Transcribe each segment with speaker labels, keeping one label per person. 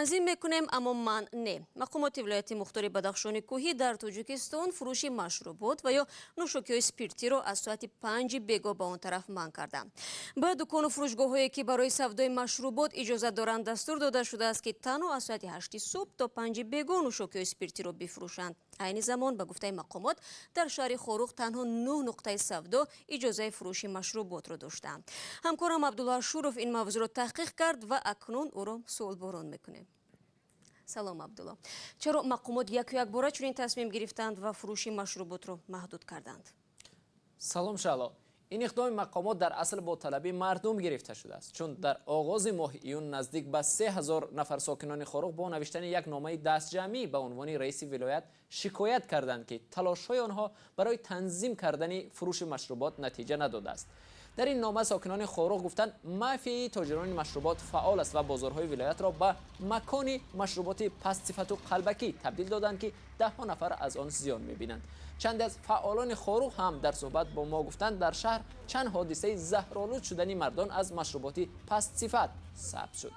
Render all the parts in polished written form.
Speaker 1: Танзим мекунем, аммо манъ не. Мақомоти вилояти мухтори Бадахшони кӯҳӣ дар Тоҷикистон фурӯши машрубот ва ё нӯшокиҳои спиртиро аз соати 5-и бегоҳ ба он тараф манъ карданд. Ба дукону фурӯшгоҳҳое, ки барои савдои машрубот иҷозат доранд, дастур дода шудааст, ки танҳо аз соати 8-и субҳ то 5-и бегоҳ нӯшокиҳои спиртиро бифурӯшанд. Айни замон, ба гуфтаи мақомот, дар шаҳри Хоруғ танҳо 9 нуқтаи савдо иҷозаи фурӯши машруботро доштаанд. Ҳамкорам Абдулло Ашуров ин мавзӯъро таҳқиқ кард ва акнун ӯро суолборон мекунем. Салом, Абдулло. Чаро мақомот яку якбора чунин тасмим гирифтанд ва фурӯши машруботро маҳдуд карданд?
Speaker 2: Салом, Шаҳло. Ин иқдоми мақомот дар асл бо талаби мардум гирифта шудааст, чун дар оғози моҳи июн наздик ба 3000 нафар сокинони Хоруғ бо навиштани як номаи дастҷамъӣ ба унвони раиси вилоят шикоят карданд, ки талошҳои онҳо барои танзим кардани фурӯши машрубот натиҷа надодааст. Дар ин нома сокинони Хоруғ гуфтанд, мафияи тоҷирони машрубот фаъол аст ва бозорҳои вилоятро ба макони машруботи пастсифату қалбакӣ табдил доданд, ки даҳҳо нафар аз он зиён мебинанд. Чанде аз фаъолони Хоруғ ҳам дар суҳбат бо мо гуфтанд, дар шаҳр чанд ҳодисаи заҳролуд шудани мардон аз машруботи пастсифат сабт шуд.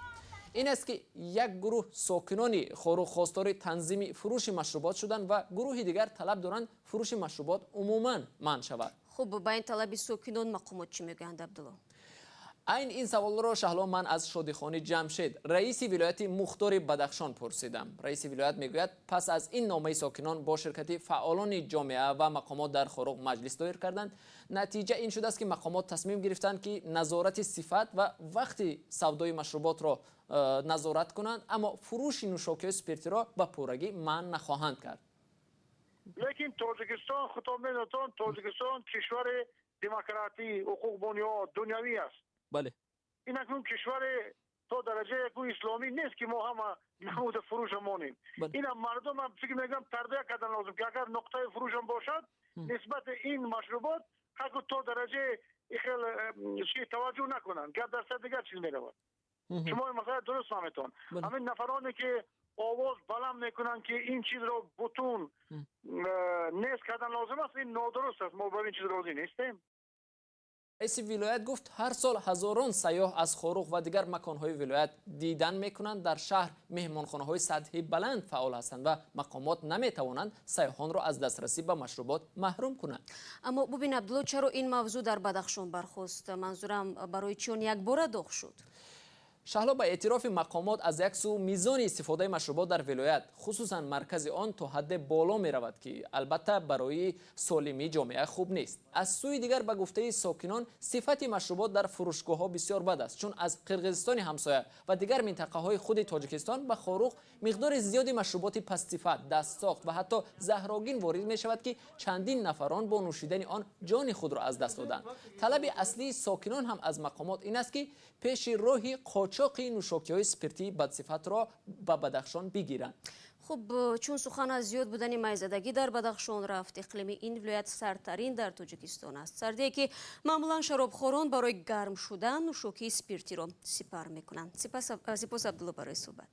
Speaker 2: Ин аст, ки як гурӯҳ сокинони Хоруғ хостори танзими фурӯши машрубот шуданд ва гурӯҳи дигар талаб доранд, фурӯши машрубот умуман манъ шавад.
Speaker 1: Хуб, ба ин талаби сокинон мақомот чӣ мегӯянд, Абдулло?
Speaker 2: Айн ин саволро, Шаҳло, ман аз Шодихони Ҷамшед, раиси вилояти мухтори Бадахшон, пурсидам. Раиси вилоят мегӯяд, пас аз ин номаи сокинон бо ширкати фаъолони ҷомеа ва мақомот дар Хоруғ маҷлис доир карданд. Натиҷа ин шудааст, ки мақомот тасмим гирифтанд, ки назорати сифат ва вақти савдои машруботро назорат кунанд, аммо фурӯши нӯшокиҳои спиртиро ба пуррагӣ манъ нахоҳанд кард.
Speaker 3: Лекин Тоҷикистон, худтон медонед, Тоҷикистон кишвари демократӣ, ҳуқуқбунёд, дунявӣ аст. Ин акнун кишвари то дараҷаи яку исломӣ нест, ки мо ҳама намуди фурӯша монем. Инам мардумам, фикр мекунам, тарбия кардан лозим, ки агар нуқтаи фурӯшам бошад, нисбати ин машрубот ҳаку то дараҷаи хел чи таваҷҷӯҳ накунанд. Гап дар сар дигар чиз меравад. Шумо ин масъала дуруст фаҳметон. Ҳамин нафароне, ки овоз баланд мекунанд, ки ин чизро бутун нест кардан лозим аст, ин нодуруст аст. Мо ба ин чиз розӣ нестем.
Speaker 2: Раиси вилоят гуфт, ҳар сол ҳазорон сайёҳ аз Хоруғ ва дигар маконҳои вилоят дидан мекунанд. Дар шаҳр меҳмонхонаҳои сатҳи баланд фаъол ҳастанд ва мақомот наметавонанд сайёҳонро аз дастрасӣ ба машрубот маҳрум кунанд.
Speaker 1: Аммо бубин, Абдулло, чаро ин мавзӯъ дар Бадахшон бархост? Манзурам, барои чӣ он якбора доғ шуд?
Speaker 2: Шаҳло, ба эътирофи мақомот, аз як сӯ мизони истифодаи машрубот дар вилоят, хусусан маркази он, то ҳадде боло меравад, ки албатта барои солимии ҷомеа хуб нест. Аз сӯи дигар, ба гуфтаи сокинон, сифати машрубот дар фурӯшгоҳҳо бисёр бад аст, чун аз Қирғизистони ҳамсоя ва дигар минтақаҳои худи Тоҷикистон ба Хоруғ миқдори зиёди машруботи пастсифат, дастсохт ва ҳатто заҳрогин ворид мешавад, ки чандин нафарон бо нӯшидани он ҷони худро аз даст доданд. Талаби аслии сокинон ҳам аз мақомот ин аст, ки пеши роҳи қочоқи нӯшокиҳои спиртии бадсифатро ба Бадахшон бигиранд.
Speaker 1: Хуб, чун сухан аз зиёд будани майзадагӣ дар Бадахшон рафт, иқлими ин вилоят сардтарин дар Тоҷикистон аст, сардие, ки маъмулан шаробхорон барои гарм шудан нӯшокии спиртиро сипар мекунанд. Сипос, Абдулло, барои суҳбат.